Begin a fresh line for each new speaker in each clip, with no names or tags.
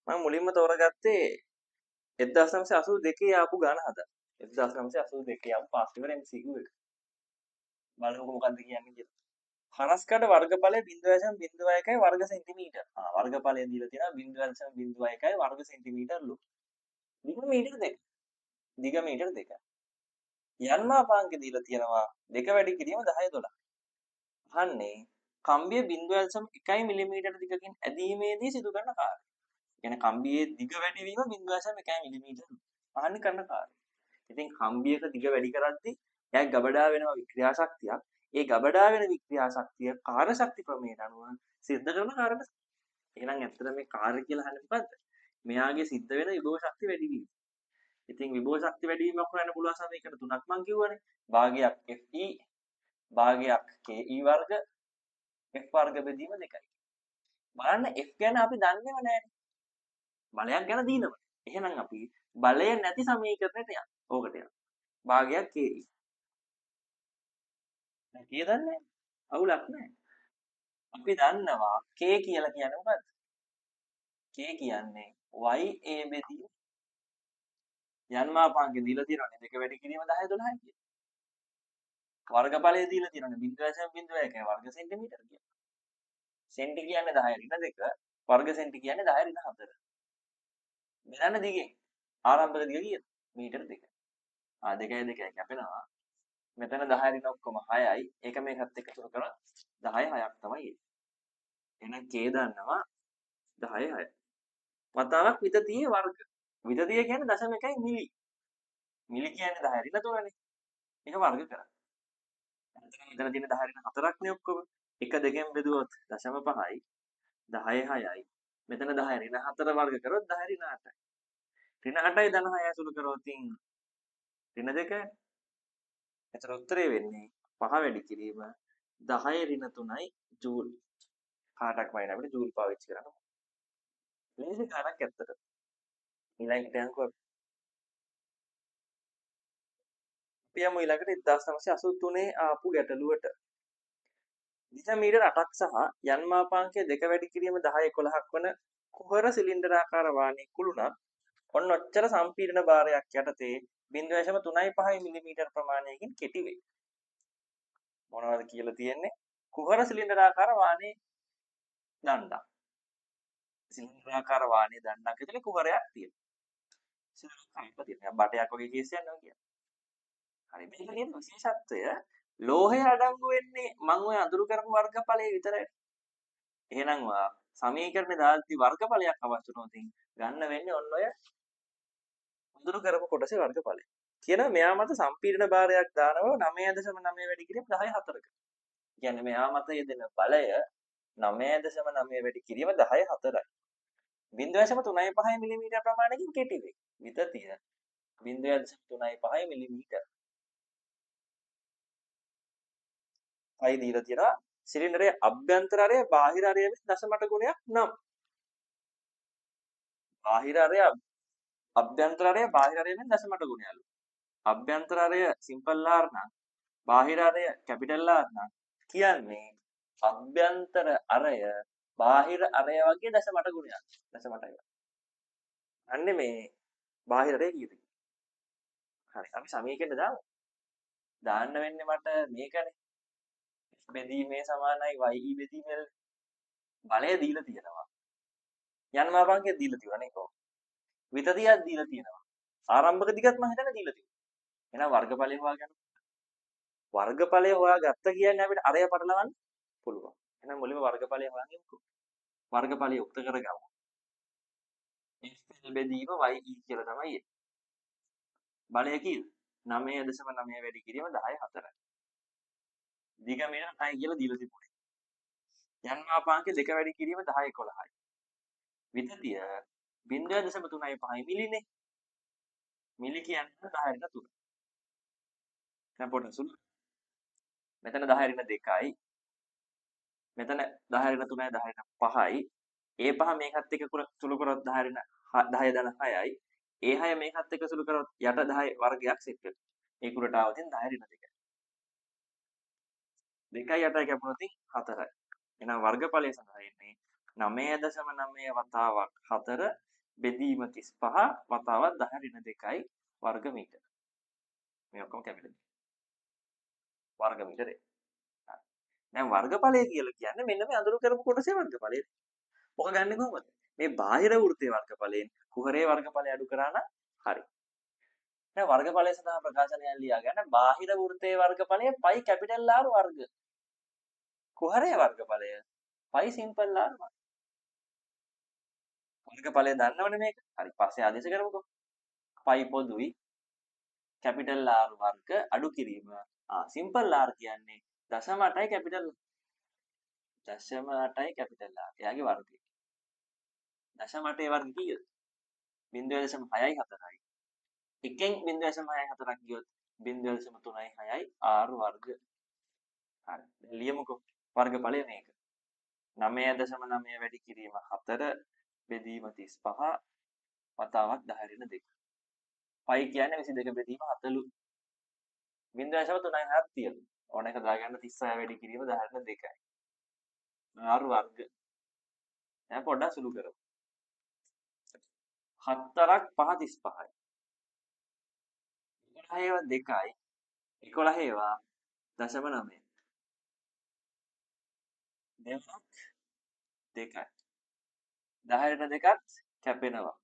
මම මුලින්ම තෝරගත්තේ 1982 ආපු ගාන හද. 1982 ආපු පාස් පේපර් MCQ එක. බලමුකෝ මොකද්ද කියන්නේ කියලා. හරස්කඩ වර්ගඵලය 0.01 වර්ග සෙන්ටිමීටර්. ආ වර්ගඵලය දීලා තියෙනවා 0.01 වර්ග සෙන්ටිමීටර්ලු. දිග මීටර් 2. දිග මීටර් 2. යන්මාපාංක දීලා තියෙනවා 2 වැඩි කිරීම 10 12. අහන්නේ කම්බිය 0.1 මිලිමීටර දිගකින් ඇදීමේදී සිදු කරන කාර්යය. කියන්නේ කම්බියේ දිග වැඩි වීම 0.1 මිලිමීටර. අහන්නේ කරන කාර්යය. ඉතින් කම්බියක දිග වැඩි කරද්දී එයා ගබඩා වෙනවා වික්‍රියා ශක්තියක්. ඒ ගබඩා වෙන වික්‍රියා ශක්තිය කාර්ය ශක්ති ක්‍රමයට අනුව සිද්ධ කරන කාර්යයට. එහෙනම් ඇත්තට මේ කාර්ය කියලා අහන්නේ මොකද්ද? මෙයාගේ සිද්ධ වෙන විභව ශක්ති වැඩි වීම. ඉතින් විභව ශක්ති වැඩි වීමක් හොයන්න පුළුවන් සමීකරණ තුනක් මං කිව්වනේ. භාගයක් FE භාගයක් KE වර්ග F වර්ග බෙදීම 2යි. බලන්න F ගැන අපි දන්නේම නෑනේ. බලයක් ගැන දීනව. එහෙනම් අපි බලය නැති සමීකරණයට යන්න. ඕකට යන්න. භාගයක් KE. දැන් K දන්නේ නෑ. අවුලක් නෑ. අපි දන්නවා K කියලා කියන්නේ මොකද්ද? K කියන්නේ YA බෙදීම යන්මාපාංකේ දීලා තියෙනවනේ 2 වැඩි කිරීම 10 12යි කියලා. වර්ගඵලය දීලා තියෙනවනේ 0.01 වර්ග සෙන්ටිමීටර කියලා. සෙන්ටි කියන්නේ 10 ඍණ 2, වර්ග සෙන්ටි කියන්නේ 10 ඍණ 4. බෙදන්න දිගෙන් ආරම්භක දිග කීයද? මීටර 2. ආ 2 2 කැපෙනවා. මෙතන 10 ඍණ ඔක්කොම 6යි. ඒක මේකත් එක්ක තුන කරොත් 10 6ක් තමයි එන්නේ. එහෙනම් K දන්නවා 10 6. වතාවක් විතතියේ වර්ග. විතතිය කියන්නේ 0.1 මිලි. මිලි කියන්නේ 10 ඍණ 3නේ. ඒක වර්ග කරන්න. මෙතන තියෙන 10 ඍණ 4ක් නේ ඔක්කොම. එක දෙකෙන් බෙදුවොත් 0.5යි 10 6යි. මෙතන 10 ඍණ 4 වර්ග කරොත් 10 ඍණ 8යි. ඍණ 8යි ධන 6 ඇසුරු කරොත් ඍණ 2යි. එතකොට උත්තරේ වෙන්නේ 5 වැඩි කිරීම 10 ඍණ 3යි ජූල්. කාටක් වයින් අපිට ජූල් පාවිච්චි කරන්න ඕනේ. ලේසි ගානක් ඇත්තට. ඊළඟට යන්කෝ අපි. අපි යමු ඊළඟට 1983 ආපු ගැටලුවට. දිග මීටර 8ක් සහ යන්මාපාංකය 2 වැඩි කිරීම 10 11ක් වන කුහර සිලින්ඩරාකාර වාණේ කුළුණක් ඔන්න ඔච්චර සම්පීඩන භාරයක් යටතේ 0.35 මිලිමීටර ප්‍රමාණයකින් කෙටි වේ. මොනවද කියලා තියෙන්නේ? කුහර සිලින්ඩරාකාර වාණේ දණ්ඩක්. සිලින්ඩරාකාර වාණේ දණ්ඩක් ඇතුලේ කුහරයක් තියෙනවා. සිලින්ඩරාකාර තියෙනවා. බටයක් වගේ කේස් එකක් නෙවෙයි කියන්නේ. හරි, මේක තියෙන විශේෂත්වය ලෝහය අඩංගු වෙන්නේ මං ඔය අඳුරු කරපු වර්ගඵලයේ විතරයි. එහෙනම් ඔයා සමීකරණේ දාද්දි වර්ගඵලයක් අවශ්‍ය වුණොත් ගන්න වෙන්නේ ඔන්න ඔය අඳුරු කරපු කොටසේ වර්ගඵලය. කියනවා මෙයා මත සම්පීඩන භාරයක් දානවා 9.9 වැඩි කිරීම 10 4ක. කියන්නේ මෙයා මත යෙදෙන බලය 9.9 වැඩි කිරීම 10 4යි. 0.35 මිලිමීටර ප්‍රමාණයකින් කෙටි වේ. විතතිය 0.35 මිලිමීටර. පයි දීලා තියෙනවා සිලින්ඩරයේ අභ්‍යන්තර අරය බාහිර අරය වෙන 0.8 ගුණයක් නම්. බාහිර අරය අභ්‍යන්තර අරය බාහිර අරය වෙන 0.8 ගුණයලු. අභ්‍යන්තර අරය සිම්පල් R නම් බාහිර අරය කැපිටල් R නම් කියන්නේ අභ්‍යන්තර අරය බාහිර අරය වගේ 0.8 ගුණයක්. 0.8යි. අන්නේ මේ බාහිර අරය කීයද? හරි, අපි සමීකරණ දාමු. දාන්න වෙන්නේ මට මේකනේ. බෙදීමේ සමානයි YE බෙදීම L. බලය දීලා තියෙනවා. යන්මාපාංකය දීලා තියෙනවා නේ කොහොම. විතතියක් දීලා තියෙනවා. ආරම්භක දිගත් මම හිතන්නේ දීලා තියෙනවා. එහෙනම් වර්ගඵලය හොයාගන්න. වර්ගඵලය හොයාගත්ත කියන්නේ අපිට අරය පටලවන්න පුළුවන්. එහෙනම් මුලින්ම වර්ගඵලය හොයන් යමුකෝ. වර්ගඵලය උක්ත කරගමු. FL බෙදීම YE කියලා තමයි එන්නේ. බලය කීයද? 9.9 වැඩි කිරීම 10 4යි. දිග මීටර 6 කියලා දීලා තිබුණේ. යන්මාපාංකය 2 වැඩි කිරීම 10 11යි. විතතිය 0.35 මිලිනේ. මිලි කියන්නේ 10 ඍණ 3. දැන් පොඩ්ඩක් සුළු. මෙතන 10 ඍණ 2යි. මෙතන 10 ඍණ 3යි 10 ඍණ 5යි. ඒ පහ මේකත් එක්ක සුළු කරොත් 10 ඍණ 10 ධන 6යි. ඒ 6 මේකත් එක්ක සුළු කරොත් යට 10 වර්ගයක් සෙට් වෙනවා. ඒ කුරට ආවොත් 10 ඍණ 2යි. 2යි 8යි කැපුණොත් 4යි. එහෙනම් වර්ගඵලය සඳහා එන්නේ 9.9 වතාවක් 4 බෙදීම 35 වතාවක් 10 ඍණ 2 වර්ග මීටර. මේ ඔක්කොම කැපිලා වර්ග මීටරේ. හරි. දැන් වර්ගඵලය කියලා කියන්නේ මෙන්න මේ අඳුරු කරපු කොටසේ වර්ගඵලය. ඔක ගන්නෙ කොහොමද? මේ බාහිර වෘත්තයේ වර්ගඵලයෙන් කුහරයේ වර්ගඵලය අඩු කරා නම් හරි. දැන් වර්ගඵලය සඳහා ප්‍රකාශනයක් ලියා ගන්න. බාහිර වෘත්තයේ වර්ගඵලය පයි කැපිටල් R වර්ග. කුහරයේ වර්ගඵලය පයි සිම්පල් R වර්ග. වර්ගඵලය දන්නවනේ මේක. හරි, පස්සේ ආදේශ කරමුකෝ. පයි පොදුයි කැපිටල් R වර්ග අඩු කිරීම. සිම්පල් R කියන්නේ 0.8යි කැපිටල් 0.8යි කැපිටල් R. එයාගේ වර්ගය. 0.8 වර්ග කීයද? 0.64යි. එකෙන් 0.64ක් ගියොත් 0.36යි R වර්ග. හරි. දැන් ලියමුකෝ වර්ගඵලය මේක. 9.9 වැඩි කිරීම 4 බෙදීම 35 වතාවක් 10 ඍණ 2. පයි කියන්නේ 22 බෙදීම 4. 0.36ක් තියෙනවා. ඕන එක දාගන්න 36 වැඩි කිරීම 10 ඍණ 2යි. R වර්ග. දැන් පොඩ්ඩක් සුළු කරමු. 4ක් 5 35යි. 11 ඒවා 2යි. 11 ඒවා 0.9. දෙකක් 2යි. 10 ඍණ 2ත් කැපෙනවා.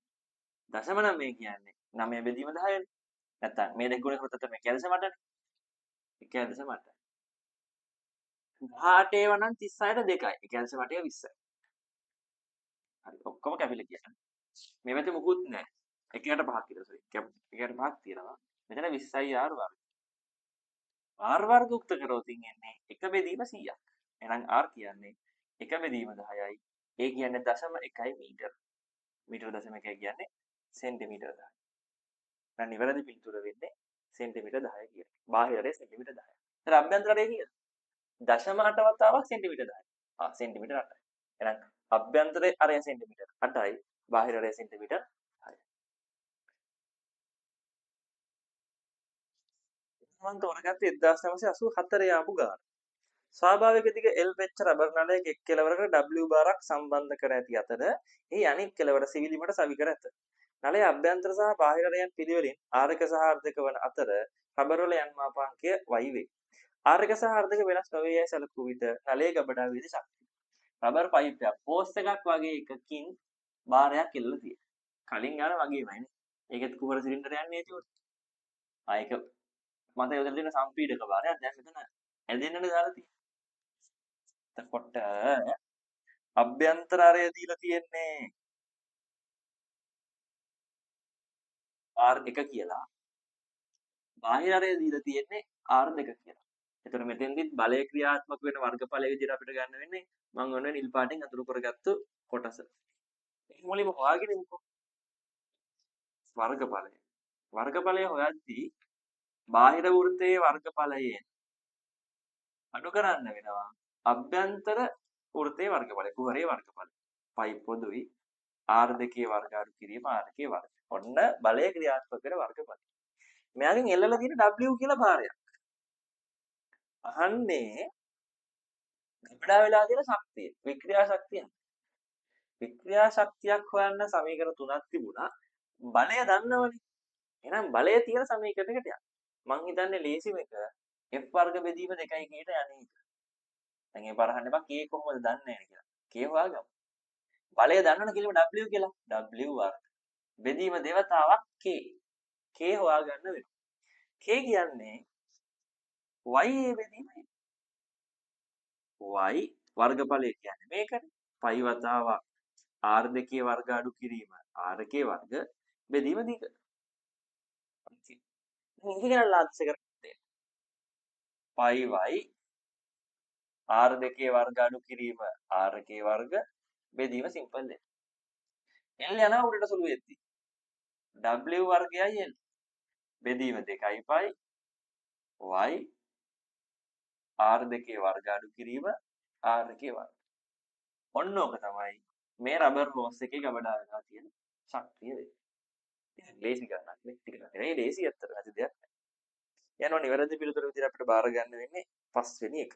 0.9 කියන්නේ 9 බෙදීම 10නේ. නැත්තම් මේ දෙක ගුණ කරොත් තමයි 1.8නේ. 1.8. 18 ඒවා නම් 36ට 2යි. 1.8 20යි. හරි, ඔක්කොම කැපිලා ගියා. මේ පැත්තේ මුකුත් නැහැ. 1ට 5ක් කියලා සෝරි. 1ට 5ක් තියෙනවා. මෙතන 20යි R වර්ග. R වර්ග උක්ත කරොත් එන්නේ 1 බෙදීම 100ක්. එහෙනම් R කියන්නේ 1 බෙදීම 10යි. ඒ කියන්නේ 0.1 මීටර. මීටර 0.1 කියන්නේ සෙන්ටිමීටර 10. දැන් නිවැරදි පිළිතුර වෙන්නේ සෙන්ටිමීටර 10 කියලා. බාහිරේ සෙන්ටිමීටර 10. එතන අභ්‍යන්තරය කීයද? 0.8 වතාවක් සෙන්ටිමීටර 10. සෙන්ටිමීටර 8යි. එහෙනම් අභ්‍යන්තරේ අරය සෙන්ටිමීටර 8යි, බාහිර අරය සෙන්ටිමීටර 6යි. මම තෝරගත්තේ 1984 ආපු ගාන. ස්වාභාවික දිග L වෙච්ච රබර් නලයක එක් කෙළවරකට W බාරක් සම්බන්ධ කර ඇති අතර එහි අනෙක් කෙළවර සිවිලිමට සවි කර ඇත. නලයේ අභ්‍යන්තර සහ බාහිර අරයන් පිළිවෙලින් R1 සහ R2 වන අතර රබර් වල යන් මාපාංකය Y වේ. R1 සහ R2 වෙනස් නොවේ යයි සැලකූ විට නලයේ ගබඩා වී ඇති ශක්තිය. රබර් පයිප් එකක් හෝස් එකක් වගේ එකකින් බාරයක් එල්ලලා තියෙනවා. කලින් ගාන වගේමයි නේ. ඒකෙත් කුහර සිලින්ඩර් යන්නේ ඒකට. ඒක මත යොදලා තියෙන සම්පීඩක බාරයක් දැන් මෙතන ඇදෙන්නනේ දාලා තියෙන්නේ. එතකොට අභ්‍යන්තර අරය දීලා තියෙන්නේ R1 කියලා. බාහිර අරය දීලා තියෙන්නේ R2 කියලා. එතකොට මෙතෙන්දිත් බලය ක්‍රියාත්මක වෙන වර්ගඵලය විදිහට අපිට ගන්න වෙන්නේ මං ඔන්න නිල් පාටින් අතුරු කරගත්තු කොටස. ඒක මුලින්ම හොයාගෙන ඉමුකෝ. වර්ගඵලය. වර්ගඵලය හොයද්දී බාහිර වෘත්තයේ වර්ගඵලයෙන් අඩු කරන්න වෙනවා අභ්‍යන්තර වෘත්තයේ වර්ගඵලය, කුහරයේ වර්ගඵලය. පයි පොදුයි R2 වර්ග අඩු කිරීම R1 වර්ග. ඔන්න බලය ක්‍රියාත්මක වෙන වර්ගඵලය. මෙයාගෙන් එල්ලලා තියෙන W කියලා භාරයක්. අහන්නේ ගබඩා වෙලා තියෙන ශක්තිය, වික්‍රියා ශක්තිය. වික්‍රියා ශක්තියක් හොයන්න සමීකරණ තුනක් තිබුණා. බලය දන්නවනේ. එහෙනම් බලය තියෙන සමීකරණයකට යන්න. මං හිතන්නේ ලේසිම එක F වර්ග බෙදීම 2යි කීට යන්නේ එක. දැන් ඒ පාර අහන්න එපා K කොහොමද දන්නේ නැහැ කියලා. K හොයාගමු. බලය දන්නවනේ කෙලින්ම W කියලා. W වර්ග බෙදීම දෙවතාවක් K. K හොයාගන්න වෙනවා. K කියන්නේ Y A බෙදීම A. Y වර්ගඵලය කියන්නේ මේකනේ. පයි වතාවක් R2 වර්ග අඩු කිරීම R1 වර්ග බෙදීම දිග. මේක ගැන ලාංශ කරගන්න. පයි Y R2 වර්ග අඩු කිරීම R1 වර්ග බෙදීම සිම්පල් දෙක. L යනවා උඩට සුළු වෙද්දි. W වර්ගයයි L බෙදීම 2යි පයි Y R2 වර්ග අඩු කිරීම R1 වර්ග. ඔන්න ඕක තමයි මේ රබර් හෝස් එකේ ගබඩා වෙලා තියෙන ශක්තිය වෙන්නේ. ඉතින් ලේසි ගන්නක් නේ. ටික නෙවෙයි ලේසි ඇත්තට නැති දෙයක් නෑ. යනවා නිවැරදි පිළිතුර විදිහට අපිට බාර ගන්න වෙන්නේ පස්වෙනි එක.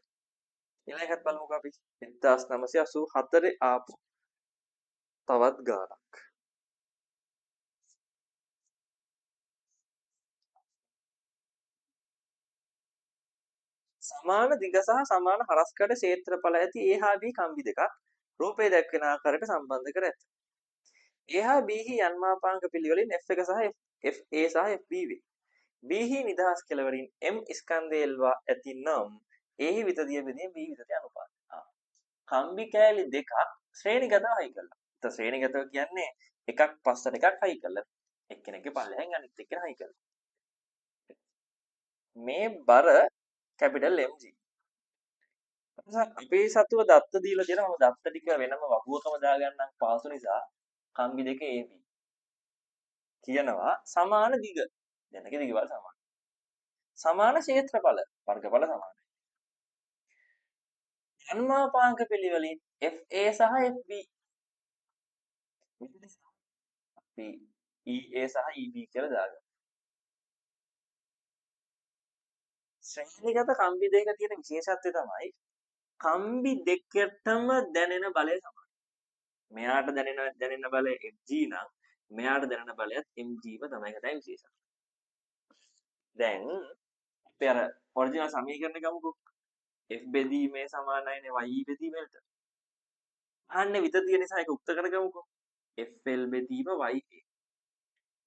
ඊළඟ එකත් බලමුකෝ අපි 1984 ආපු තවත් ගානක්. සමාන දිග සහ සමාන හරස්කඩ ක්ෂේත්‍රඵල ඇති A හා B කම්බි දෙකක් රූපයේ දැක්වෙන ආකාරයට සම්බන්ධ කර ඇත. A හා B හි යන්මාපාංක පිළිවෙලින් F1 සහ FA සහ FB වේ. B හි නිදහස් කෙළවරින් M ස්කන්ධය එල්වා ඇතිනම් A හි විතදිය බෙදීම B විතදිය අනුපාතය. කම්බි කෑලි දෙකක් ශ්‍රේණිගතව හයි කළා. එතකොට ශ්‍රේණිගතව කියන්නේ එකක් පස්සට එකක් හයි කළා. එක්කෙනෙක්ගේ පල්ලෙහෙන් අනිත් එක්කෙනා හයි කළා. මේ බර කැපිටල් MG. අපේ සතුව දත්ත දීලා තියෙනවා. මම දත්ත ටික වෙනම වගුවකම දාගන්නම් පහසු නිසා. කම්බි දෙක AB කියනවා සමාන දිග. දෙන්නගේ දිගවල් සමානයි. සමාන ක්ෂේත්‍රඵල වර්ගඵල සමානයි. යන්මාපාංක පිළිවෙලින් FA සහ FB. අපි EA සහ EB කියලා දාගමු. ශ්‍රේණිගත කම්බි දෙක තියෙන විශේෂත්වය තමයි කම්බි දෙකටම දැනෙන බලය සමානයි. මෙයාට දැනෙන බලය mg නම් මෙයාට දැනෙන බලයත් mg ම තමයි. ඒක තමයි විශේෂත්වය. දැන් අපි අර ඔරිජිනල් සමීකරණ ගමුකෝ. F බෙදීමේ සමානයිනේ y බෙදීම වලට. අහන්නේ විතදිය නිසා ඒක උක්ත කරගමුකෝ. FL බෙදීම YA.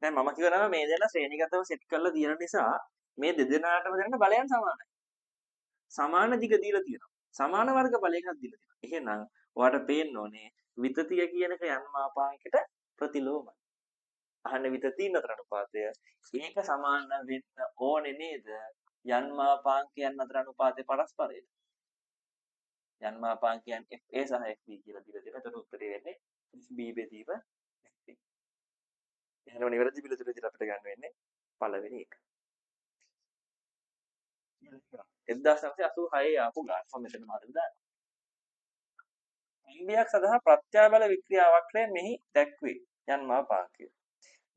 දැන් මම කියනවා මේ දෙන්න ශ්‍රේණිගතව සෙට් කරලා තියෙන නිසා මේ දෙදෙනාටම දැනෙන බලයන් සමානයි. සමාන දිග දීලා තියෙනවා. සමාන වර්ග බලයකක් දීලා තියෙනවා. එහෙනම් ඔයාට පේන්න ඕනේ විතතිය කියන එක යන්මාපාංකයට ප්‍රතිලෝමයි. අහන්නේ විතතීන් අතර අනුපාතය. ඒක සමාන වෙන්න ඕනේ නේද? යන්මාපාංකයන් අතර අනුපාතය පරස්පරයට. යන්මාපාංකයන් FA සහ FB කියලා දීලා තියෙනවා. එතකොට උත්තරේ වෙන්නේ FB බෙදීම FA. එහෙනම් නිවැරදි පිළිතුර විදිහට අපිට ගන්න වෙන්නේ පළවෙනි එක. 1986 ආපු ගාන මම මෙතන මාර්ග දානවා. කම්බියක් සඳහා ප්‍රත්‍යාබල වික්‍රියා වක්‍රය මෙහි දැක්වේ යන්මාපාංකය.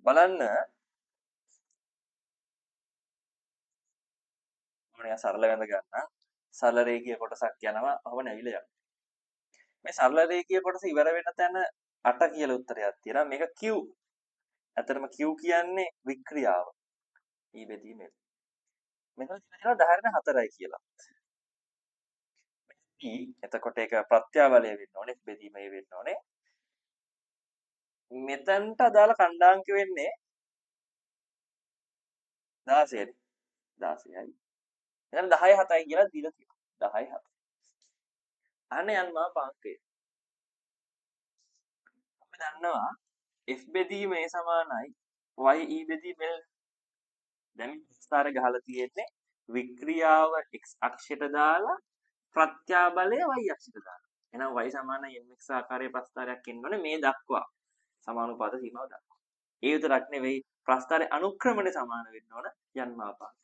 බලන්න මම නිකන් සරල වැඳ ගන්න. සරල රේඛීය කොටසක් යනවා ඔහොම නැවිලා යනවා. මේ සරල රේඛීය කොටස ඉවර වෙන තැන 8 කියලා උත්තරයක් තියෙනවා. මේක Q. ඇත්තටම Q කියන්නේ වික්‍රියාව. E බෙදීම L. මෙතන තියෙනවා 10 4යි කියලා. P එතකොට ඒක ප්‍රත්‍යාබලය වෙන්න ඕනේ, බෙදීම ඒ වෙන්න ඕනේ. මෙතනට අදාළ කණ්ඩායම්ක වෙන්නේ 16යි. 16යි. එතන 10 7යි කියලා දීලා තියෙනවා. 10 7. අහන්න යන්මාපාංකය. අපි දන්නවා F බෙදීම A සමානයි YE බෙදීම L. දැන් මේ විස්තර ගහලා තියෙන්නේ වික්‍රියාව x අක්ෂයට දාලා ප්‍රත්‍යාබලය y අක්ෂයට දාලා. එහෙනම් y සමානයි mx ආකාරයේ ප්‍රස්ථාරයක් එන්න ඕනේ මේ දක්වා. සමානුපාත සීමාව දක්වා. ඒ විතරක් නෙවෙයි ප්‍රස්ථාරයේ අනුක්‍රමණය සමාන වෙන්න ඕන යන්මාපාංකයට.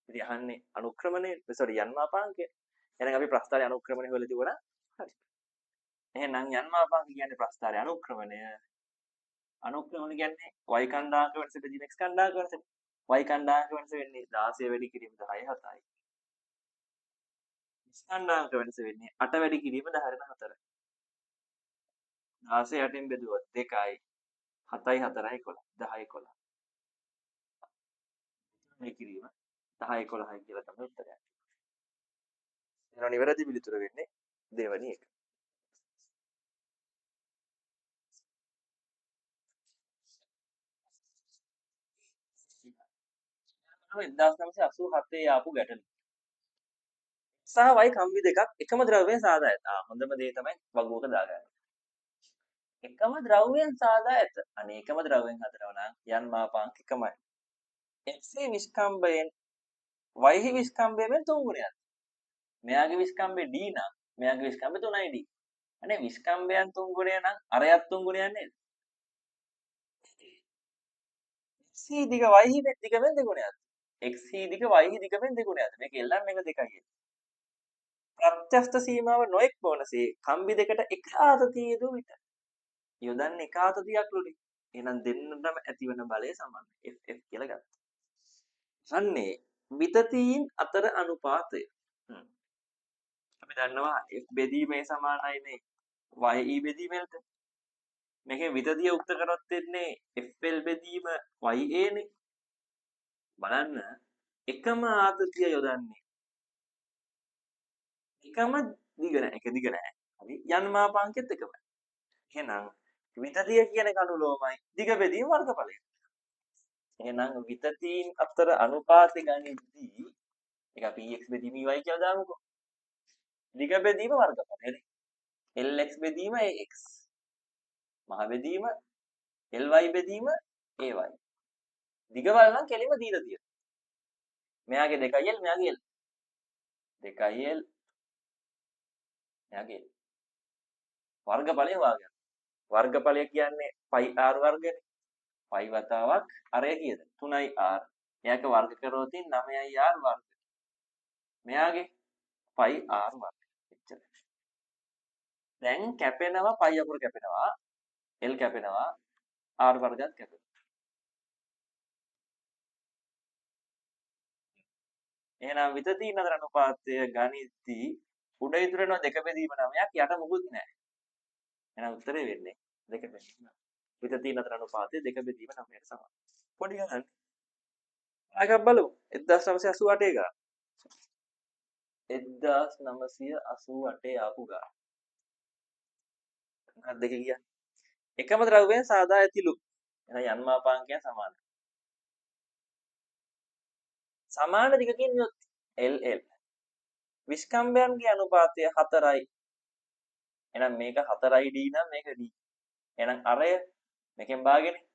ඉතින් අහන්නේ අනුක්‍රමණය සෝරි යන්මාපාංකය. එහෙනම් අපි ප්‍රස්ථාරයේ අනුක්‍රමණය හොයලා තිබුණා. හරි. එහෙනම් යන්මාපාංක කියන්නේ ප්‍රස්ථාරයේ අනුක්‍රමණය. අනුක්‍රමණ කියන්නේ y කණ්ඩායමක වෙනස බෙදීම x කණ්ඩායමක වෙනස. y කණ්ඩායමක වෙනස වෙන්නේ 16 වැඩි කිරීම 10 7යි. x කණ්ඩායමක වෙනස වෙන්නේ 8 වැඩි කිරීම 10 4. 16 8න් බෙදුවොත් 2යි 7යි 4යි 11 10 11. මේ කිරීම 10 11යි කියලා තමයි උත්තරය. එහෙනම් නිවැරදි පිළිතුර වෙන්නේ දෙවැනි එක. මම 1987 ආපු ගැටලු. සහ y කම්බි දෙකක් එකම ද්‍රව්‍යයෙන් සාදා ඇත. හොඳම දේ තමයි වගුවක දාගන්න. එකම ද්‍රව්‍යයෙන් සාදා ඇත. අනේ එකම ද්‍රව්‍යයෙන් හදනවා නම් යන් මාපාංක එකමයි. x විස්කම්භයෙන් y විස්කම්භයෙන් තුන් ගුණයක්. මෙයාගේ විස්කම්භය d නම් මෙයාගේ විස්කම්භය 3යි d. අනේ විස්කම්භයන් තුන් ගුණය නම් අරයත් තුන් ගුණයක් නේද? x දිග y දිග මෙන් දෙගුණයක්. X දිග y දිග මෙන් දෙගුණයක්. මේක එල්ලන් මේක දෙකයි කියන්නේ. ප්‍රත්‍යස්ත සීමාව නොඑක් වනසේ කම්බි දෙකට එක ආතතිය යෙදුව විට යොදන්නේ එක ආතතියක් ලුනේ. එහෙනම් දෙන්නටම ඇතිවන බලය සමානයි. F F කියලා ගත්තා. අන්නේ විතතීන් අතර අනුපාතය. අපි දන්නවා F බෙදීම A සමානයි නේ YE බෙදීම Lට. මේකේ විතතිය උක්ත කරොත් එන්නේ FL බෙදීම YA නේ. බලන්න එකම ආතතිය යොදන්නේ. එකම දිග නෑ. එක දිග නෑ. හරි. යන් මාපාංකෙත් එකමයි. එහෙනම් විතතිය කියන එක අනුලෝමයි දිග බෙදීම වර්ගඵලය. එහෙනම් විතතීන් අතර අනුපාතය ගනිද්දී ඒක අපි EX බෙදීම EY කියලා දාමුකෝ. දිග බෙදීම වර්ගඵලය නේ. LX බෙදීම AX. මහ බෙදීම LY බෙදීම AY. දිගවල් නම් කෙලින්ම දීලා තියෙනවා. මෙයාගේ 2L මෙයාගේ L. 2L මෙයාගේ L. වර්ගඵලය හොයාගන්න. වර්ගඵලය කියන්නේ පයි r වර්ගනේ. පයි වතාවක් අරය කීයද? 3i r. එයාක වර්ග කරොත් 9i r වර්ග. මෙයාගේ පයි r වර්ග. එච්චරයි. දැන් කැපෙනවා පයි අකුර කැපෙනවා. L කැපෙනවා. R වර්ගත් කැපෙනවා. එහෙනම් විතතීන් අතර අනුපාතය ගනිද්දී උඩ ඉතුරු වෙනවා දෙක බෙදීම 9ක් යට මොකුත් නැහැ. එහෙනම් උත්තරේ වෙන්නේ දෙක බෙදීම 9. විතතීන් අතර අනුපාතය දෙක බෙදීම 9ට සමානයි. පොඩි ගණන්. එකක් බලමු. 1988 ගාන. 1988 ආපු ගාන. මොකක්ද දෙක කියන්නේ? එකම ද්‍රව්‍යයෙන් සාදා ඇතිලු. එහෙනම් යන් මාපාංකයන් සමානයි. සමාන දිගකින් යුත් LL. විස්කම්භයන්ගේ අනුපාතය 4යි. එහෙනම් මේක 4යි D නම් මේක D. එහෙනම් අරය මේකෙන් භාගෙනේ.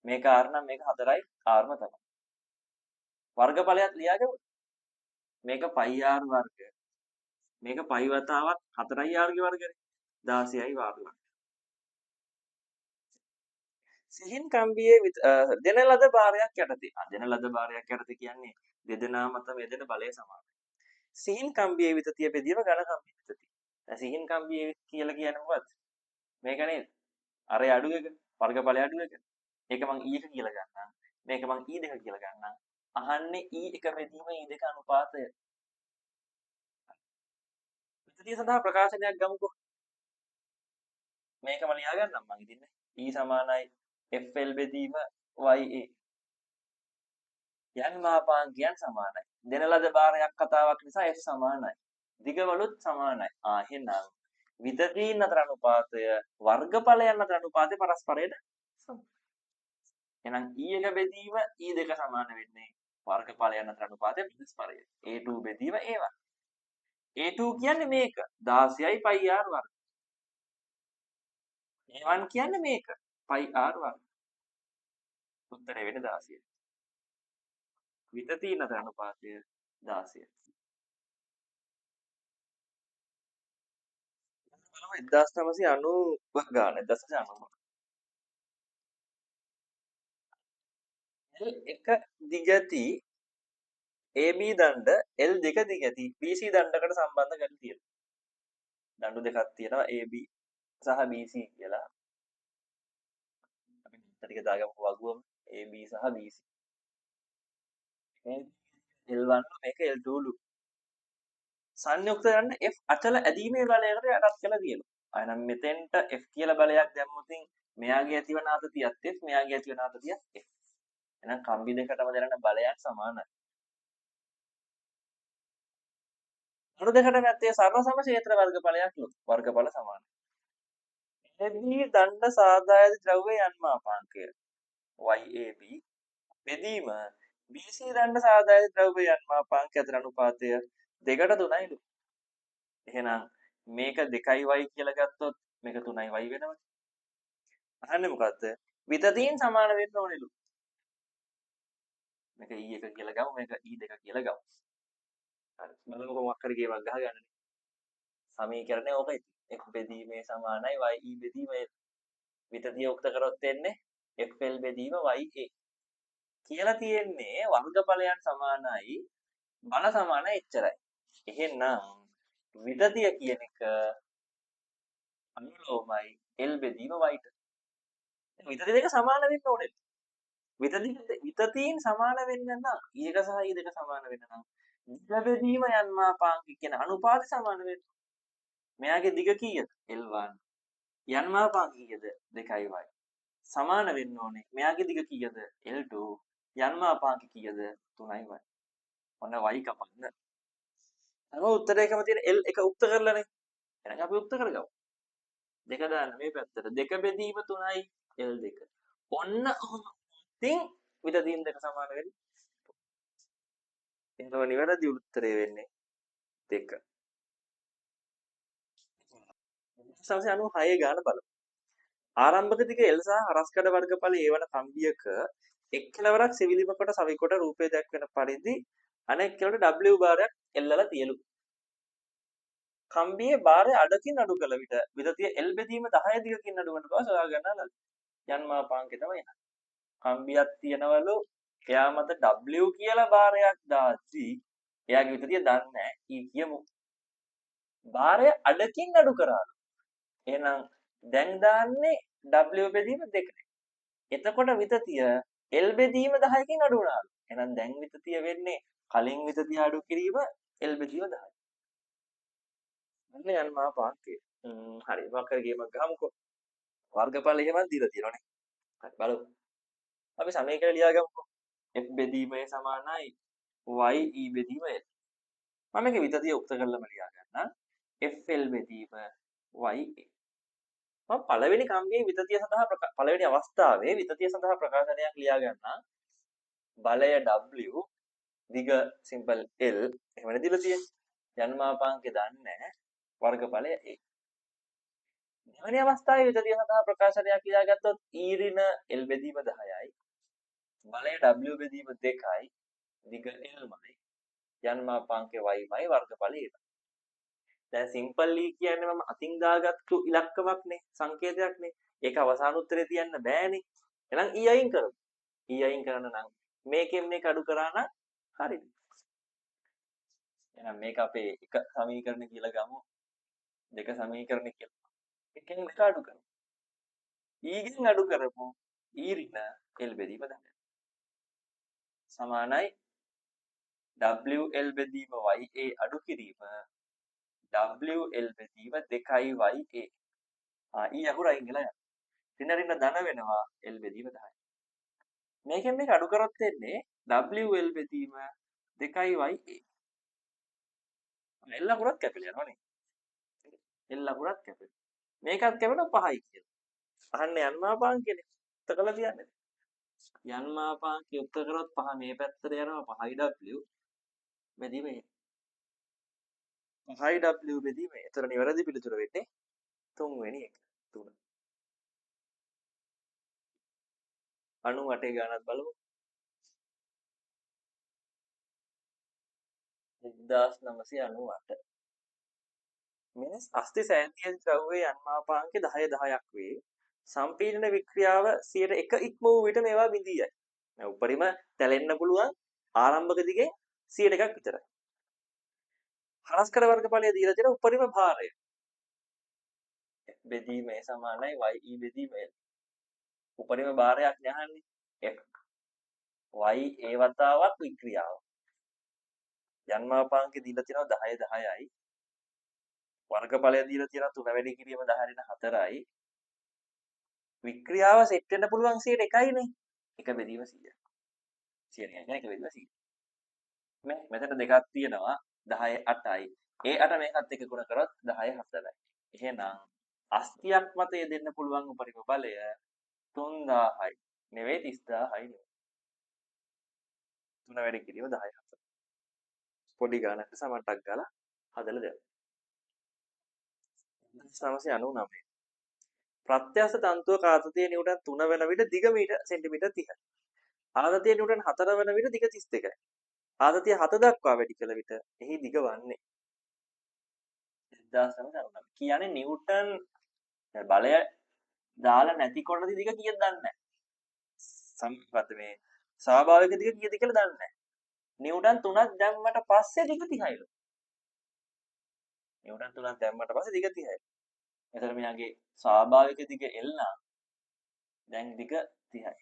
මේක R නම් මේක 4යි R ම තමයි. වර්ගඵලයක් ලියාගමු. මේක පයි R වර්ග. මේක පයි වතාවක් 4යි R ගේ වර්ගනේ. 16යි R වර්ග. සිහින් කම්බියේ දෙන ලද භාරයක් යටතේ. දෙන ලද භාරයක් යටතේ කියන්නේ දෙදෙනා මත යෙදෙන බලය සමානයි. සිහින් කම්බියේ විතතිය බෙදීම ඝන කම්බියේ විතතිය. දැන් සිහින් කම්බියේ කියලා කියන්නේ මොකද්ද? මේක නේද? අර අඩු එක, වර්ගඵලය අඩු එක. ඒක මං E1 කියලා ගන්නම්. මේක මං E2 කියලා ගන්නම්. අහන්නේ E1 බෙදීම E2 අනුපාතය. විතතිය සඳහා ප්‍රකාශනයක් ගමුකෝ. මේකම ලියා ගන්නම් මං ඉතින්. E සමානයි FL බෙදීම YA. යන් මාපාංකයන් සමානයි. දෙන ලද භාරයක් කතාවක් නිසා F සමානයි. දිගවලුත් සමානයි. එහෙනම් විතතීන් අතර අනුපාතය වර්ගඵලයන් අතර අනුපාතය පරස්පරයට සමානයි. එහෙනම් E1 බෙදීම E2 සමාන වෙන්නේ වර්ගඵලයන් අතර අනුපාතය පරස්පරය. A2 බෙදීම A1. A2 කියන්නේ මේක 16යි පයි R වර්ග. A1 කියන්නේ මේක පයි R වර්ග. උත්තරේ වෙන්නේ 16. විතතීන් අතර අනුපාතය 16. බලමු 1990 ගාන 1990. L1 දිගති AB දණ්ඩ L2 දිගති BC දණ්ඩකට සම්බන්ධ කරලා තියෙනවා. දඬු දෙකක් තියෙනවා AB සහ BC කියලා. අපි ටික දාගමු වගුවම AB සහ BC. L1 මේක L2 ලු. සංයුක්ත දණ්ඩ F අචල ඇදීමේ බලයකට යටත් කරලා තියෙනවා. එහෙනම් මෙතෙන්ට F කියලා බලයක් දැම්මොත් මෙයාගේ ඇතිවන ආතතියත් F, මෙයාගේ ඇතිවන ආතතියත් F. එහෙනම් කම්බි දෙකටම දැනෙන බලයන් සමානයි. දඬු දෙකටම ඇත්තේ සර්ව සම ක්ෂේත්‍ර වර්ගඵලයක් ලු. වර්ගඵල සමානයි. AB දණ්ඩ සාදා ඇති ද්‍රව්‍ය යන් මාපාංකය YAB බෙදීම BC දණ්ඩ සාදා ඇති ද්‍රව්‍ය යන් මාපාංකය අතර අනුපාතය 2ට 3යිලු. එහෙනම් මේක 2යි y කියලා ගත්තොත් මේක 3යි y වෙනවා. අහන්නේ මොකද්ද? විතතීන් සමාන වෙන්න ඕනෙලු. මේක E1 කියලා ගමු, මේක E2 කියලා ගමු. හරි. බලමුකෝ මොකක් හරි ගේමක් ගහගන්නනේ. සමීකරණය ඕක ඉතින්. F බෙදීමේ සමානයි YE බෙදීම L. විතතිය උක්ත කරොත් එන්නේ FL බෙදීම YA. කියලා තියෙන්නේ වර්ගඵලයන් සමානයි බල සමානයි එච්චරයි. එහෙනම් විතතිය කියන එක අනුලෝමයි L බෙදීම Y ට. විතති දෙක සමාන වෙන්න ඕනේ. විතතීන් සමාන වෙන්න නම් E1 සහ E2 සමාන වෙන්න නම් දිග බෙදීම යන් මාපාංක කියන අනුපාතය සමාන වෙන්න. මෙයාගේ දිග කීයද? L1. යන් මාපාංක කීයද? 2යි y. සමාන වෙන්න ඕනේ. මෙයාගේ දිග කීයද? L2. යන් මාපාංක කීයද? 3යි y. ඔන්න y කපන්න. හැම උත්තරයකම තියෙන L එක උක්ත කරලානේ. එහෙනම් අපි උක්ත කරගමු. දෙක දාන්න මේ පැත්තට. දෙක බෙදීම 3යි L දෙක. ඔන්න ඔහොම ඉතින් විතදීම් දෙක සමාන වෙන්නේ. එහෙනම් නිවැරදි උත්තරය වෙන්නේ 2. 1996 ගාන බලමු. ආරම්භක දිග L සහ හරස්කඩ වර්ගඵල ඒ වන කම්බියක එක් කෙළවරක් සිවිලිම කොට සවිකොට රූපය දැක්වෙන පරිදි අනෙක් කෙළවරට W බාරයක් එල්ලලා තියලු. කම්බියේ බාරය අඩකින් අඩු කළ විට විතතිය L බෙදීම 10 දිගකින් අඩු වන බව සොයා ගන්නා ලද. යන්මාපාංකේ තමයි එන්නේ. කම්බියක් තියනවලු එයා මත W කියලා බාරයක් දාද්දී එයාගේ විතතිය දන්නේ නැහැ. ඊ කියමු. බාරය අඩකින් අඩු කරාලු. එහෙනම් දැන් දාන්නේ W බෙදීම 2. එතකොට විතතිය L බෙදීම 10කින් අඩු වුණාලු. එහෙනම් දැන් විතතිය වෙන්නේ කලින් විතතිය අඩු කිරීම L බෙදීම 10. අන්න යන්මාපාංකේ. හරි මොකක් හරි ගේමක් ගහමුකෝ. වර්ගඵල එහෙමත් දීලා තියෙනවනේ. හරි බලමු. අපි සමීකරණ ලියාගමුකෝ. F බෙදීම A සමානයි y e බෙදීම L. මම මේක විතතිය උක්ත කරලම ලියා ගන්නම්. FL බෙදීම y A. මම පළවෙනි කම්බියේ විතතිය සඳහා පළවෙනි අවස්ථාවේ විතතිය සඳහා ප්‍රකාශනයක් ලියා ගන්නම්. බලය W දිග සිම්පල් L එහෙමනේ දීලා තියෙන්නේ. ජන්මාපාංකේ දන්නේ නැහැ. වර්ගඵලය A. දෙවෙනි අවස්ථාවේ විතතිය සඳහා ප්‍රකාශනයක් ලියාගත්තොත් E ඍණ L බෙදීම 10යි. බලය W බෙදීම 2යි. දිග L මයි. ජන්මාපාංකේ Y මයි වර්ගඵලය A. දැන් සිම්පල් E කියන්නේ මම අතින් දාගත්තු ඉලක්කමක් නේ, සංකේතයක් නේ. ඒක අවසාන උත්තරේ තියන්න බෑනේ. එහෙනම් E අයින් කරමු. E අයින් කරන්න නම් මේකෙන් මේක අඩු කරා නම් හරිද? එහෙනම් මේක අපේ එක සමීකරණ කියලා ගමු. දෙක සමීකරණ කියලා. එකෙන් දෙක අඩු කරමු. E ගෙන් අඩු කරමු. E ඍණ L බෙදීම 10. සමානයි WL බෙදීම YA අඩු කිරීම WL බෙදීම 2යි YA. E අකුර අයින් වෙලා යනවා. ඍණ ඍණ ධන වෙනවා L බෙදීම 10. මේකෙන් මේක අඩු කරොත් එන්නේ WL බෙදීම 2යි YA. L අකුරත් කැපිලා යනවා නේ. L අකුරත් කැපෙනවා. මේකත් කැපෙනවා 5යි කියලා. අහන්න යන්මාපාංකනේ. උත්තර කළා තියන්නේ. යන්මාපාංකේ උත්තර කරොත් 5 මේ පැත්තට යනවා 5යි W බෙදීම A. 5යි W බෙදීම A. ඒතර නිවැරදි පිළිතුර වෙන්නේ තුන්වෙනි එක. 3. 98 ගානත් බලමු. 1998. මිනිස් අස්ථි සෑදිය ද්‍රව්‍යයේ යන්මාපාංකේ 10 10ක් වේ. සම්පීඩන වික්‍රියාව 1% ඉක්ම වූ විට මේවා බිඳී යයි. දැන් උපරිම තැලෙන්න පුළුවන් ආරම්භක දිගේ 1%ක් විතරයි. හරස්කඩ වර්ගඵලය දීලා තියෙන උපරිම භාරය. F බෙදීම A සමානයි YE බෙදීම L. උපරිම භාරයක් නේ අහන්නේ. F Y A වතාවක් වික්‍රියාව. ජන්මාපාංකේ දීලා තියෙනවා 10 10යි. වර්ගඵලය දීලා තියෙනවා 3 වැඩි කිරීම 10 ඍණ 4යි. වික්‍රියාව සෙට් වෙන්න පුළුවන් 1%යි නේ. 1 බෙදීම 100. 100 කියන්නේ 1 බෙදීම 100. මේ මෙතන දෙකක් තියෙනවා 10 8යි. ඒ 8 මේකත් එක්ක ගුණ කරොත් 10 4යි. එහෙනම් අස්තියක් මත යෙදෙන්න පුළුවන් උපරිම බලය 3000යි. නෙවෙයි 30000යි නෙවෙයි. 3 වැඩි කිරීම 10 4. පොඩි ගානක් නිසා මම ටක් ගාලා හදලා දෙන්න. 1999. ප්‍රත්‍යස්ත තන්තුවක ආතතිය නිව්ටන් 3 වන විට දිග මීටර සෙන්ටිමීටර් 30යි. ආතතිය නිව්ටන් 4 වන විට දිග 32යි. ආතතිය 7 දක්වා වැඩි කළ විට එහි දිග වන්නේ 1999. කියන්නේ නිව්ටන් බලය දාලා නැති කොටදී දිග කීයද දන්නේ නැහැ. සම්පත මේ ස්වාභාවික දිග කීයද කියලා දන්නේ නැහැ. නිව්ටන් 3ක් දැම්මට පස්සේ දිග 30යිලු. නිව්ටන් 3ක් දැම්මට පස්සේ දිග 30යි. එතකොට මෙයාගේ ස්වාභාවික දිග L නම් දැන් දිග 30යි.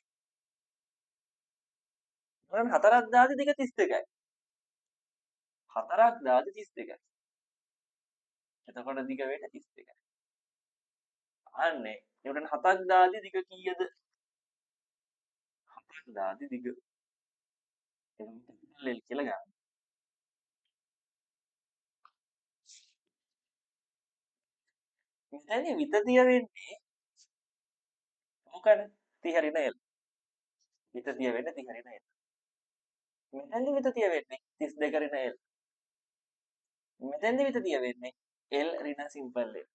නිව්ටන් 4ක් දාද්දි දිග 32යි. 4ක් දාද්දි 32යි. එතකොට දිග වෙන්නේ 32යි. අහන්නේ නිව්ටන් 7ක් දාද්දි දිග කීයද? 7ක් දාද්දි දිග L කියලා ගන්න. මෙතනදී විතතිය වෙන්නේ මොකද? 30 ඍණ L. විතතිය වෙන්නේ 30 ඍණ L. මෙතනදී විතතිය වෙන්නේ 32 ඍණ L. මෙතනදී විතතිය වෙන්නේ L ඍණ සිම්පල් L.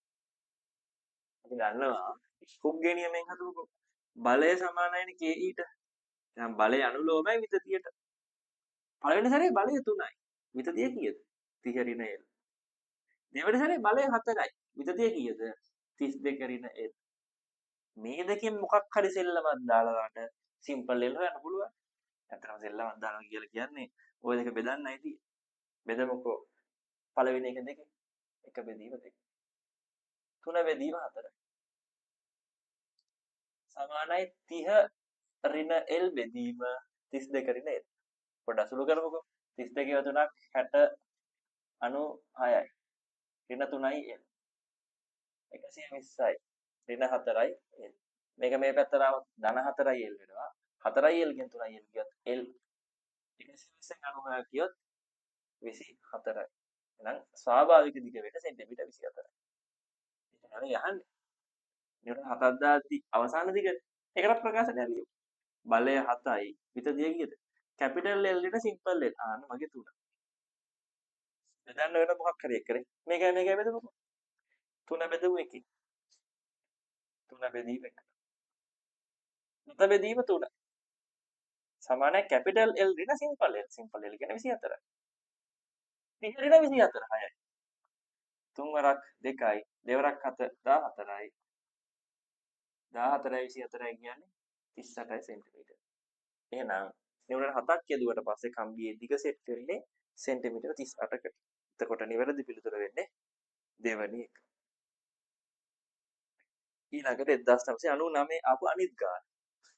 අපි දන්නවා හුක්ගේ නියමයෙන් හදමුකෝ. බලය සමානයිනේ KE ට. එහෙනම් බලය අනුලෝමයි විතතියට. පළවෙනි සැරේ බලය 3යි. විතතිය කීයද? 30 ඍණ L. දෙවෙනි සැරේ බලය 4යි. විතතිය කීයද? 32 ඍණ L. මේ දෙකෙන් මොකක් හරි සෙල්ලමක් දාලා වාට සිම්පල් L හොයන්න පුළුවන්. ඇත්තටම සෙල්ලමක් දානවා කියලා කියන්නේ ඔය දෙක බෙදන්නයි තියෙන්නේ. බෙදමුකෝ. පළවෙනි එක දෙකේ. 1 බෙදීම 2. 3 බෙදීම 4. සමානයි 30 ඍණ L බෙදීම 32 ඍණ L. පොඩ්ඩක් සුළු කරමුකෝ. 32 ඒවා තුනක් 60 96යි. ඍණ 3යි L. 120යි. ඍණ 4යි L. මේක මේ පැත්තට ආවොත් ධන 4යි L වෙනවා. 4යි L ගෙන් 3යි L ගියොත් L. 120න් 96 ගියොත් 24යි. එහෙනම් ස්වාභාවික දිග වෙන සෙන්ටිමීටර් 24යි. ඒක නෙවෙයි අහන්නේ. නිව්ටන් 7ක් දාද්දි අවසාන දිගනේ. ඒකටත් ප්‍රකාශනයක් ලියමු. බලය 7යි විතදිය කීයද? කැපිටල් L ඍණ සිම්පල් L. ආන්න මගේ 3. බෙදන්න වෙන මොකක් හරි එක්කනේ. මේකයි මේකයි බෙදමුකෝ. 3 බෙදමු එකේ. 3 බෙදීම 1. 7 බෙදීම 3. සමානයි කැපිටල් L ඍණ සිම්පල් L. Simple L කියන්නේ 24යි. 30 ඍණ 24 6යි. තුන් වරක් 2යි, දෙවරක් 7 14යි. 14යි 24යි කියන්නේ 38 සෙන්ටිමීටර්. එහෙනම් නිව්ටන් 7ක් යෙදුවට පස්සේ කම්බියේ දිග සෙට් වෙන්නේ සෙන්ටිමීටර් 38කට. එතකොට නිවැරදි පිළිතුර වෙන්නේ දෙවැනි එක. ඊළඟට 1999 ආපු අනිත් ගාන.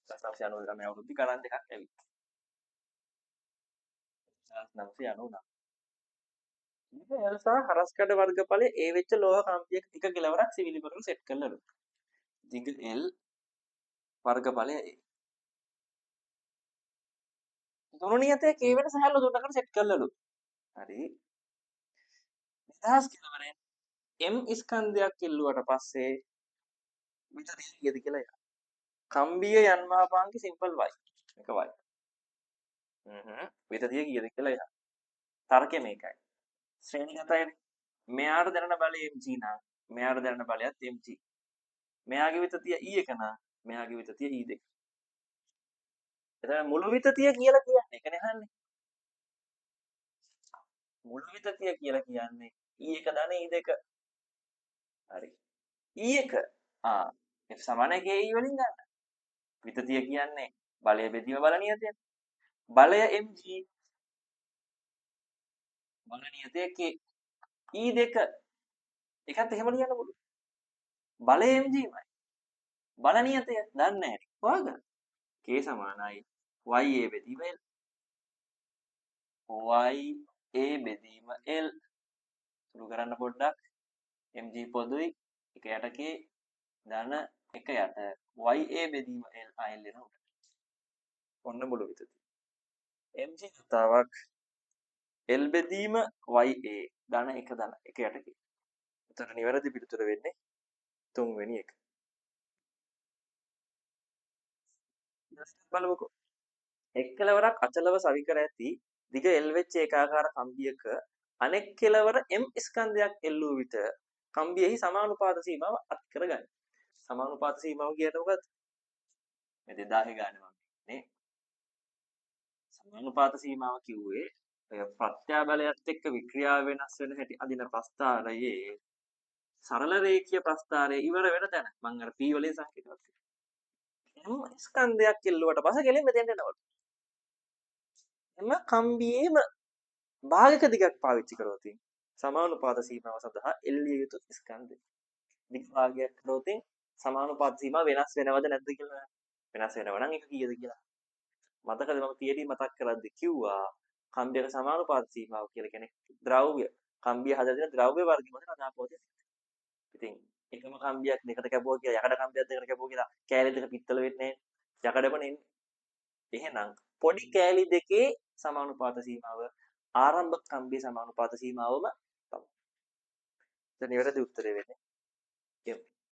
1999 අවුරුද්දේ ගණන් දෙකක් ඇවිත්. 1999. දිග L සහ හරස්කඩ වර්ගඵලයේ A වෙච්ච ලෝහ කම්බියක දිග කෙළවරක් සිවිලිමකට සෙට් කරලලු. දිග L වර්ගඵලය A. තුන නියතය K වෙන සහැල්ලු තුනකට සෙට් කරලලු. හරි. නිදහස් කෙළවරෙන් M ස්කන්ධයක් එල්ලුවට පස්සේ විතතිය කීයද කියලා යන්න. කම්බිය යන්මාපාංගි සිම්පල් y. මේක y. විතතිය කීයද කියලා යන්න. තර්කය මේකයි. ශ්‍රේණිගතයිනේ. මෙයාට දැනෙන බලය mg නම් මෙයාට දැනෙන බලයත් mg. මෙයාගේ විතතිය E1 නම් මෙයාගේ විතතිය E2. එතන මුළු විතතිය කියලා කියන්නේ ඒකනේ අහන්නේ. මුළු විතතිය කියලා කියන්නේ E1 ධන E2. හරි. E1 F සමානයි KE වලින් ගන්න. විතතිය කියන්නේ බලය බෙදීම බල නියතය. බලය mg බල නියතය K. E2 එකත් එහෙම ලියන්න පුළුවන්. බලය mg මයි. බල නියතය දන්නේ නැහැ. හොයාගන්න. K සමානයි YA බෙදීම L. YA බෙදීම L. සුළු කරන්න පොඩ්ඩක්. mg පොදුයි 1 යට K ධන 1 යට YA බෙදීම L ආයෙත් එන උඩ. ඔන්න මුළු විතතිය. mg වතාවක් L බෙදීම YA ධන 1 ධන 1 යට K. එතකොට නිවැරදි පිළිතුර වෙන්නේ තුන්වෙනි එක. බලමුකෝ. එක් කෙළවරක් අචලව සවි කර ඇති දිග L වෙච්ච ඒකාකාර කම්බියක අනෙක් කෙළවර M ස්කන්ධයක් එල්ලූ විට කම්බියෙහි සමානුපාත සීමාව අත් කර ගනී. සමානුපාත සීමාව කියන්නේ මොකද්ද? මේ 2000 ගානේ මම නේ. සමානුපාත සීමාව කිව්වේ ඔය ප්‍රත්‍යාබලයත් එක්ක වික්‍රියාව වෙනස් වෙන හැටි අදින ප්‍රස්ථාරයේ සරල රේඛීය ප්‍රස්ථාරය ඉවර වෙන තැන. මං අර P වලින් සංකේතවත් කළා. M ස්කන්ධයක් එල්ලුවට පස්සේ කෙලින්ම මෙතෙන්ට එනවලු. එම කම්බියේම භාගක දිගක් පාවිච්චි කරොත් සමානුපාත සීමාව සඳහා එල්ලිය යුතු ස්කන්ධය. දිග භාගයක් කරොත් සමානුපාත සීමාව වෙනස් වෙනවද නැද්ද කියලා වෙනස් වෙනව නම් ඒක කීයද කියලා. මතකද මම තියරි මතක් කරද්දි කිව්වා කම්බියක සමානුපාත සීමාව කියලා කියන්නේ ද්‍රව්‍ය කම්බිය හදලා දෙන ද්‍රව්‍ය වර්ගය මත රඳාපවතින. ඉතින් එකම කම්බියක් දෙකට කැපුවා කියලා යකඩ කම්බියක් දෙකට කැපුවා කියලා කෑලි දෙක පිත්තල වෙන්නේ නැහැ. යකඩම නෙන්නේ. එහෙනම් පොඩි කෑලි දෙකේ සමානුපාත සීමාව ආරම්භක කම්බියේ සමානුපාත සීමාවම තමයි. දැන් නිවැරදි උත්තරේ වෙන්නේ කියමු.